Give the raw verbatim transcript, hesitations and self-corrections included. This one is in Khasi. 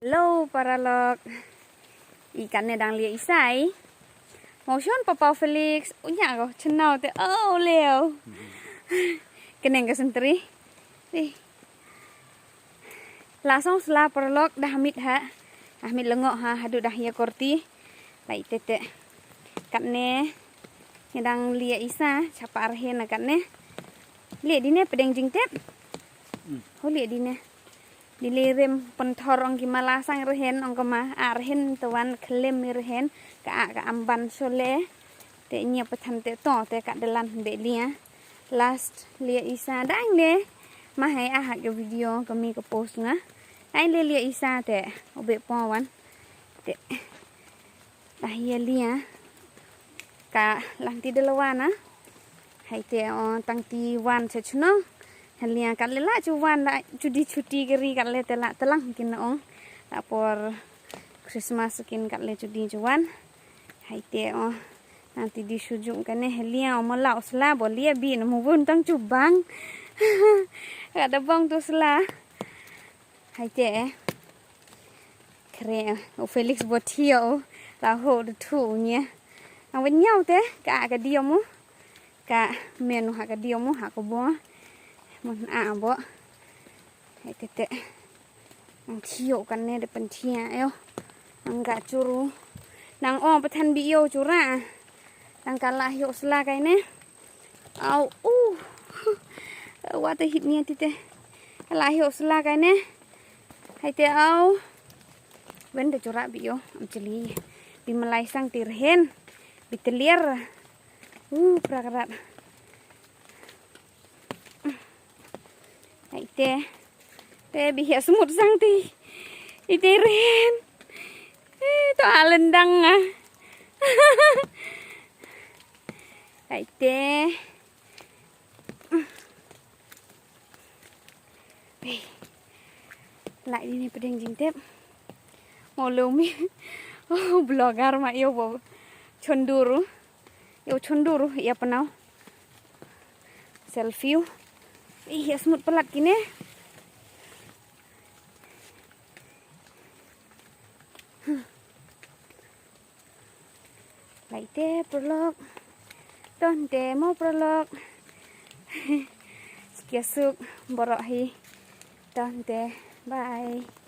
Hello paralok. I katne dang lieh i sa i. Mo shon papa Felix. U nya ko chnau te o leo. Keneng ka sentri. Ih. La song sla paralok dah mit ha. Ah mit lengok ha haduh dah ïa korti. Lai te te. Katne. Ngi dang lieh i sa chapa arhen na katne. Lieh dine pedeng jingtep. Ho lieh dine. Dili rem pynthor ong ki mala sang rehen ong kama a rehen te wan khlem i rehen ka a ka amban sole. Te nia pathan te to te ka dalan be lia. Last lia isa dang le. Ma hai a ha ke video kami ke post nga. Dang le lia isa te obe po wan. Te. Dah ïa lia. Ka lang ti de la wan ah. Hai te o tang ti wan cha chno. Halia kat le la chu wan la chu di chuti kari kat le te la telang kin ong. La por Christmas kin kat le chu di chu wan. Hai te o. Nang ti di shu jung kane halia o mo la o sla bo lia bi na mu bun tang chu bang. Ka da bong tu sla. Hai te. Kre o Felix bo thio la ho du thu nya. Ang wen nyau te ka ka dio mo. Ka menu ha ka dio mo ha ko bo. Mon a bo. Hai te te. Ang thio kan ne de pen thia yo. Ang ka churu. Nang o pathan bi yo chura. Nang ka la hio sla kai ne. Au u. Wa te hit nia ti te. Ka la hio sla kai ne. Hai te au. Wen de chura bi yo am chili. Bi malai sang ti rhen. Bi telier. U prakarat. Hai te. Te bi hia smut sang ti. Ite rhen. Eh, to alendang ah. Hai te. Lai dine pedeng jingtep. Mo lumi. Oh, blogger ma yo bo. Chonduru. Yo chonduru ya panau. Selfie. Ih ya smut pelat kine. Lai te prolog. Ton te mo prolog. Skia suk borok hi. Ton te. Bye.